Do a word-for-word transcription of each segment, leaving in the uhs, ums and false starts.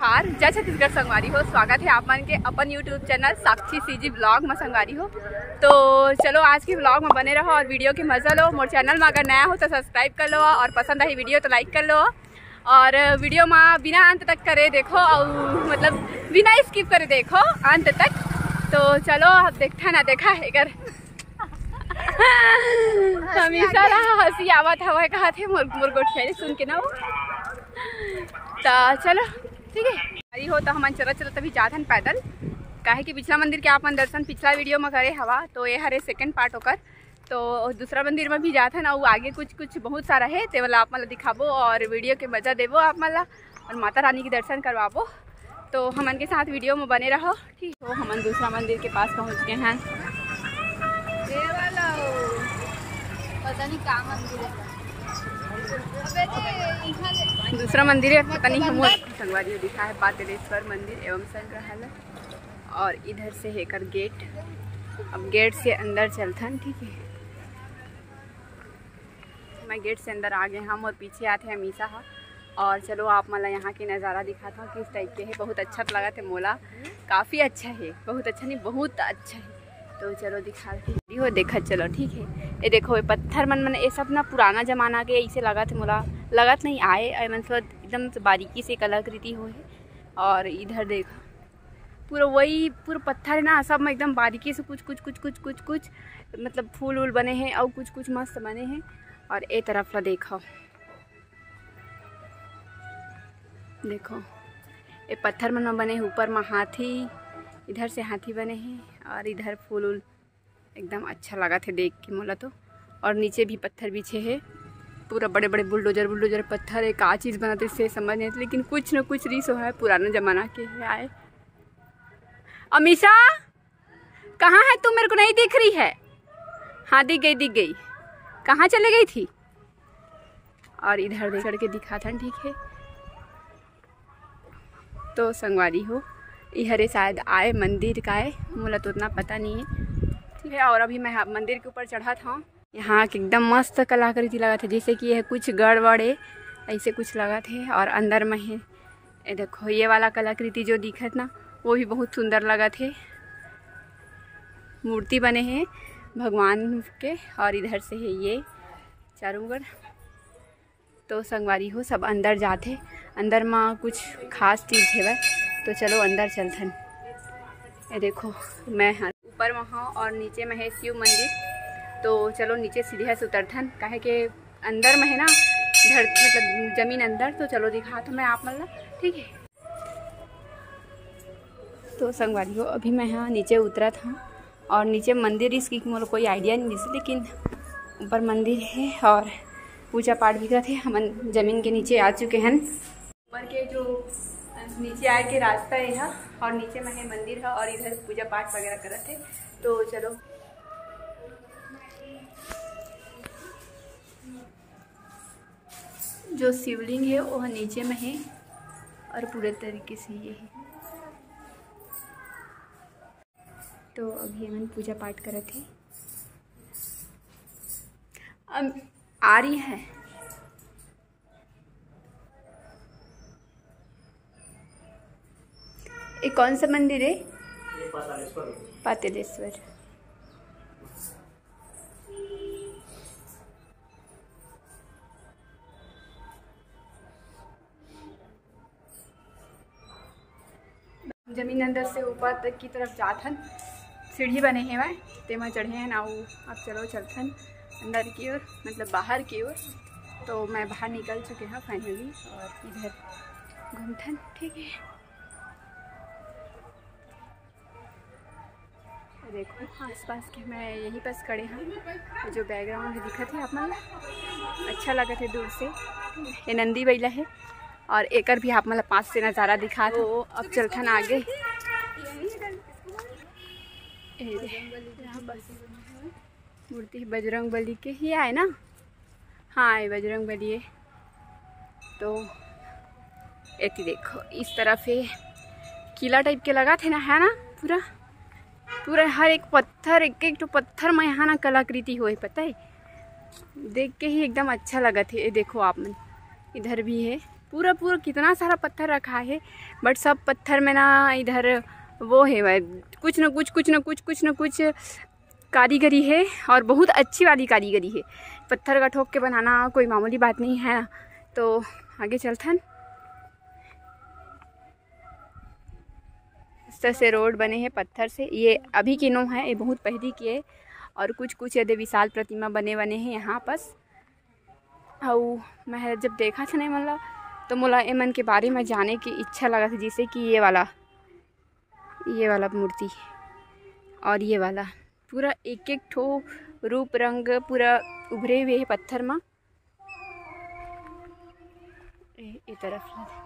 हार जय छत्तीसगढ़ संगवारी हो, स्वागत है आप मन के अपन YouTube चैनल साक्षी सीजी ब्लॉग में संगवारी हो। तो चलो आज के ब्लॉग में बने रहो और वीडियो के मजा लो। मोर चैनल में अगर नया हो तो सब्सक्राइब कर लो और पसंद आई वीडियो तो लाइक कर लो और वीडियो में बिना अंत तक करे देखो और मतलब बिना स्किप करे देखो अंत तक। तो चलो अब देखा ना देखा एकर हमेशा ला हंसी आवत हवय कहत हे मोर मोर गोठियारी सुन के ना वो। तो चलो ठीक है। अरे हो तो हमन चलत चलत अभी जात हन पैदल, काहे कि पिछला मंदिर के आप मन दर्शन पिछला वीडियो में करे हवा, तो ये हरे सेकंड पार्ट ओकर। तो दूसरा मंदिर में भी जात हन अउ आगे कुछ कुछ बहुत सारा है, ते वाला आप मन ला दिखाबो और वीडियो के मजा देबो आप मन ला और माता रानी के दर्शन करवाबो। तो हमन के साथ वीडियो में बने रहो। ठीक, तो हमन दूसरा मंदिर के पास पहुंच गए हैं। ये वाला पता नहीं का मंदिर है। अबे रे, इहाँ ले। दूसरा मंदिर है, पता नहीं हम संगवारी दिखा है पातेलेश्वर मंदिर एवं संग्रहालय। और इधर से है एकर गेट। अब गेट से अंदर चलथन, ठीक है। मैं गेट से अंदर आ गए हम और पीछे आते हैं अमीषा हा। और चलो आप मन ला यहाँ के नज़ारा दिखाता हूँ किस टाइप के है। बहुत अच्छा तो लगा थे मोला, काफ़ी अच्छा है, बहुत अच्छा नहीं, बहुत अच्छा है। तो चलो दिखा दे हो, देखत चलो, ठीक है। ये देखो, ये पत्थर मन, मन ये सब ना पुराना जमाना के ऐसे लगत हे मोला, लगत नहीं आए, आए मन सब एकदम से बारीकी से कलाकृति हो है। और इधर देखो, पूरा वही पूरा पत्थर है ना, सब में एकदम बारीकी से कुछ कुछ कुछ कुछ कुछ कुछ मतलब फूल उल बने हैं और कुछ कुछ मस्त बने हैं। और ए तरफ ला देखो, देखो, ये पत्थर मन में बने हैं, ऊपर में हाथी, इधर से हाथी बने हैं और इधर फूल उल। एकदम अच्छा लगत हे देख के मोला तो। और नीचे भी पत्थर बिछे हे, पूरा बड़े बड़े बुलडोजर बुलडोजर पत्थर हे। का चीज़ बनत हे से समझ नहीं आत, लेकिन कुछ न कुछ रीस है, पुराना जमाना के है आए। अमीषा, कहाँ है तू? मेरे को नहीं दिख रही है। हाँ, दिख गई, दिख गई। कहाँ चले गई थी? और इधर देख करके दिखाथन, ठीक है। तो संगवारी हो, इहरे शायद आए मंदिर का है, मोला तो उतना पता नहीं है, ठीक है। और अभी मैं हा-, मंदिर के ऊपर चढ़त हूँ। यहाँ के एकदम मस्त कलाकृति लगत है, जैसे कि यह कुछ गड़बड़ है, ऐसे कुछ लगत है। और अंदर में है, ये देखो, ये वाला कलाकृति जो दिखत ना, वो भी बहुत सुंदर लगत है। मूर्ति बने हैं भगवान के, और इधर से है ये चारों ओर। तो संगवारी हो, सब अंदर जाथे, अंदर मा कुछ खास चीज हेवय। तो चलो अंदर चलथन। ये देखो, मैं ह-, ऊपर में हूँ और नीचे में है शिव मंदिर। तो चलो नीचे सीढ़िया से उतरथन, काहे के अंदर में है ना धर-, मतलब जमीन अंदर। तो चलो दिखात हूँ मैं आप मन ला, ठीक है। तो संगवारी हो, अभी मैं यहाँ नीचे उतरत हूँ और नीचे मंदिर इसकी मोला कोई आइडिया नहीं दिस, लेकिन ऊपर मंदिर है और पूजा पाठ भी करत है। हमन जमीन के नीचे आ चुके हैं। ऊपर के जो नीचे आए के रास्ता है यहाँ, और नीचे में है मंदिर है और इधर पूजा पाठ वगैरह करत है। तो चलो, जो शिवलिंग है वो नीचे में है और पूरे तरीके से ये है। तो अभी हमन पूजा पाठ करत है। अब आ रही है। ये कौन सा मंदिर है? ये पातालेश्वर है। पातालेश्वर। जमीन अंदर से ऊपर तक की तरफ जात हन, सीढ़ी बने हेवय, तेमा चढ़े हन। अउ अब चलो चलथन अंदर की ओर, मतलब बाहर की ओर। तो मैं बाहर निकल चुके हूँ finally, और इधर घूमथन, ठीक है। देखो आसपास के, मैं यहीं पास खड़े हूँ, जो बैकग्राउंड दिखत है आप मन ला, अच्छा लगत है दूर से। ये नंदी बइला है और एकर भी आप मन ला पास से नज़ारा दिखात हूँ। अब चलथन आगे। ए, यहाँ बस मूर्ति बजरंग बली के ही आए ना। हाँ, ये बजरंग बली है। तो एती देखो, इस तरफ ये किला टाइप के लगा थे ना, है ना? पूरा, पूरा हर एक पत्थर, एक एक ठो पत्थर में यहाँ ना कलाकृति होए, पता है? देख के ही एकदम अच्छा लगा थे। ये देखो आप मन, इधर भी है। पूरा पूरा कितना सारा पत्थर रखा है, but सब पत्थर में ना इधर वो है भाई, कुछ ना कुछ, कुछ ना कुछ, कुछ ना कुछ कारीगरी है, और बहुत अच्छी वाली कारीगरी है। पत्थर का ठोक के बनाना कोई मामूली बात नहीं है ना। तो आगे चलथन। इस तरह से रोड बने हैं पत्थर से। ये अभी की नो है, ये बहुत पहली की है। और कुछ कुछ ये दे विशाल प्रतिमा बने बने हैं यहाँ पास। अउ मैं जब देखा था नहीं, मतलब, तो मोला एमन के बारे में जाने की इच्छा लगा था, जैसे कि ये वाला, ये वाला मूर्ति और ये वाला, पूरा एक एक ठो रूप रंग पूरा उभरे हुए है पत्थर में। ए, ए तरफ ला।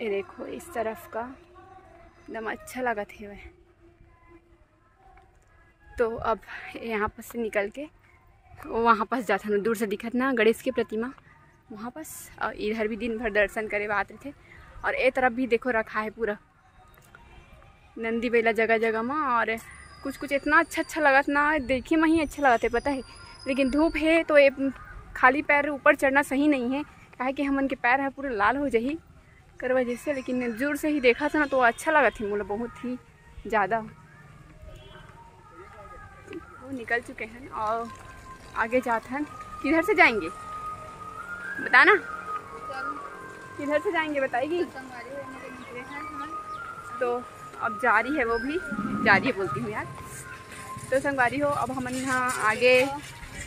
ये देखो, इस तरफ का एकदम अच्छा लगत हेवय। तो अब यहाँ पर से निकल के वहाँ पास जाथन, दूर से दिखत ना गणेश की प्रतिमा, वहाँ पास। और इधर भी दिन भर दर्शन करे बर आत रहिथे। और ए तरफ भी देखो, रखा है पूरा नंदी बैला जगह जगह मा। और कुछ कुछ इतना अच्छा अच्छा लगत ना, देखे में ही अच्छा लगत है, पता है। लेकिन धूप है तो ये खाली पैर ऊपर चढ़ना सही नहीं है, काहे कि हमन के पैर ह पूरा लाल हो जाही कर वजह से। लेकिन दूर से ही देखा था ना, तो अच्छा लगत है मोला बहुत ही ज़्यादा। वो निकल चुके हैं और आगे जात हन। किधर से जाएंगे, बताना। किधर से जाएंगे, बताएगी? तो अब जा रही है, वो भी जा रही है बोलती हूँ यार। तो संगवारी हो, अब हमन यहाँ आगे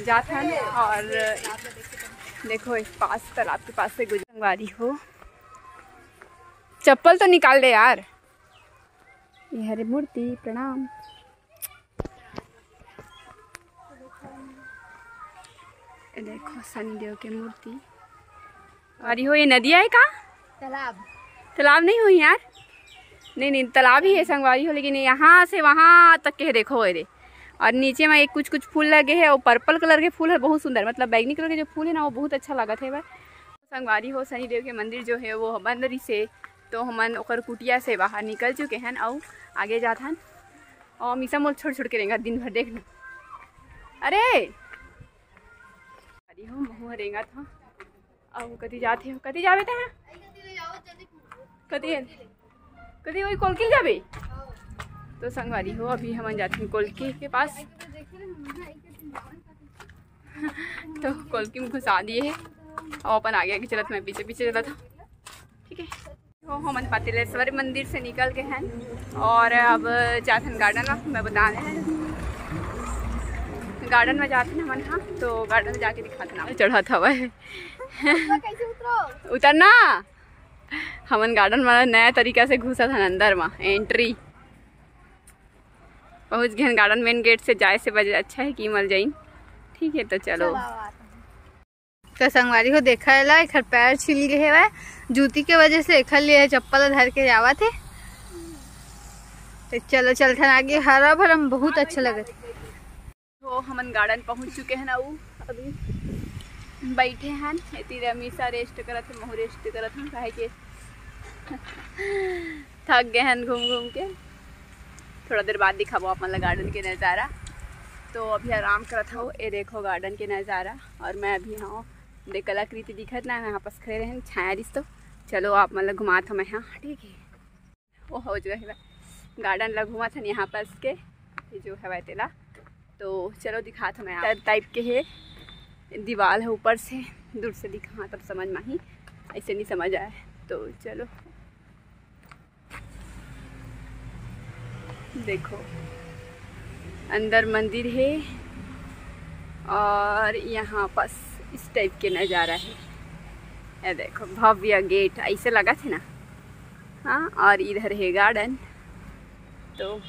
जात हन और देखो, इस पास, तालाब के पास से गुजर। संगवारी हो, चप्पल तो निकाल दे यार। ये हरे मूर्ति, प्रणाम। ये देखो, शनिदेव के मूर्ति। अरे हो, ये नदिया है का? तालाब। तालाब नहीं हो यार, नहीं नहीं, तालाब ही है संगवारी हो, लेकिन यहाँ से वहाँ तक के है, देखो ये रे। और नीचे में एक कुछ कुछ फूल लगे हैं, वो पर्पल कलर के फूल है, बहुत सुंदर, मतलब बैंगनी कलर के जो फूल है ना, वो बहुत अच्छा लगत है। संगवारी हो, शनिदेव के मंदिर जो है वो बंद रहिसे, तो हमन ओकर कुटिया से बाहर निकल चुके हैं। अउ आगे जात हन। और अमीषा मोल छोड़ छोड़ के रेंगत दिन भर, देख ना। अरे, अरे हो, महू रेंगत हो। अउ कति जात हो, कति जावे ते हैं? कति है? कति वही कोलकिल जाबे? तो संगवारी हो, अभी हमन जाथन कोलकी के पास। तो कोलकी में घुसा दिए है और अपन आगे आगे चलत, मैं पीछे पीछे चलत हूँ। ठीक है, तो हमन पातेलेश्वर मंदिर से निकल के हैं और अब जाथन गार्डन में। मैं बता रहे हैं, गार्डन में जाथन हमन। हाँ, तो गार्डन में जाके दिखाथन। चढ़त हवा है। कैसे उतरो? उतरना। हमन गार्डन में नया तरीका से घुसत हन अंदर में, एंट्री। पहुँच गए गार्डन, मेन गेट से जाए से बजे अच्छा है कि मल जाइन। ठीक है, तो चलो। तो संगवारी हो, देखा एला, एखर पैर छिल गए हेवय जूती के वजह से, एखर लिए चप्पल धर के जावत हे। तो चलो चलथन आगे, हरा भरा बहुत अच्छा लगत हे। तो हमन गार्डन पहुंच चुके हैं ना, अभी बैठे हैं एती, हमेशा रेस्ट करत है, महू रेस्ट करत हूँ, काहे के थक गए हैं घूम घूम के। थोड़ा देर बाद दिखाबो आप मन ला गार्डन के नज़ारा। तो अभी आराम करत हूँ, ये देखो गार्डन के नज़ारा। और मैं अभी हाँ, देख कलाकृति दिखत ना, मैं यहाँ पास खड़े रहन, छाया रिस तो। चलो आप मन ला घुमात हूँ मैं, हाँ ठीक है। वो हो जो है गार्डन ला घुमात हन यहाँ पास के, ये जो हवय तेला। तो चलो दिखात हूँ मैं आप। टाइप के है, दीवाल है, ऊपर से दूर से दिखा तब समझ में ही, ऐसे नहीं समझ आया। तो चलो देखो, अंदर मंदिर है और यहाँ पास इस टाइप के नज़ारा है। ये देखो, भव्य गेट ऐसे लगत है ना। हाँ, और इधर है गार्डन। तो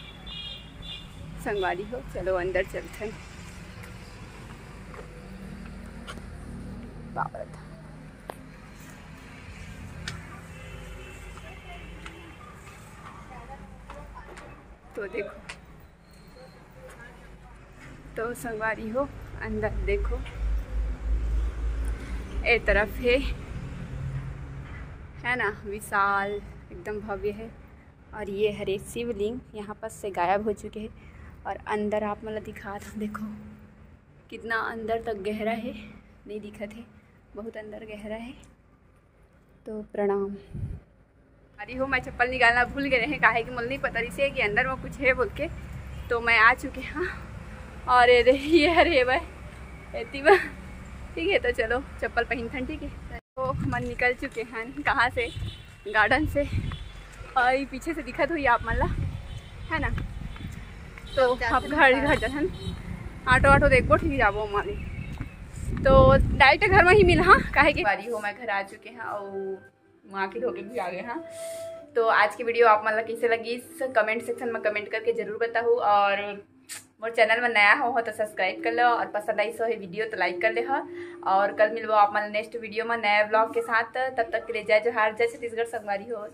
संगवारी हो, चलो अंदर चलते हैं। बाप रे। तो देखो, तो संगवारी हो, अंदर देखो, ए तरफ है, है ना, विशाल, एकदम भव्य है। और ये हरे शिवलिंग यहाँ पास से गायब हो चुके हैं। और अंदर आप मन ला दिखात हंव, देखो कितना अंदर तक गहरा हे, नहीं दिखत हे, बहुत अंदर गहरा हे। तो प्रणाम। अरे हो, मैं चप्पल निकालना भूल गए रहें, काहे कि मोला नहीं पता रहिसे कि अंदर में कुछ हे बोल के। तो मैं आ चुके हंव और ये दे, ये हर हे भाई, एती बा। ठीक है, तो चलो चप्पल पहिनथन, ठीक है। तो हमन निकल चुके हन कहाँ से, गार्डन से। और ये पीछे से दिखत होही आप मन ला, है ना? तो अब घर, घर जाथन, ऑटो ऑटो देखबो, ठीक जाबो हमारे। तो डायरेक्ट घर में ही मिलहूँ, काहे कि बारी हो, मैं घर आ चुके हंव और माँ के धोके भी आ गए हंव। तो आज की वीडियो आप मन ला कैसे लगिस, कमेंट सेक्शन में कमेंट करके जरूर बताहू। और मोर चैनल में नया हो, हो तो सब्सक्राइब कर लो, और पसंद आइस होही वीडियो तो लाइक कर लेहा। और कल मिलबो आप मन नेक्स्ट वीडियो में नया व्लॉग के साथ। तब तक के लिए जय जोहार, जय छत्तीसगढ़ संगवारी हो।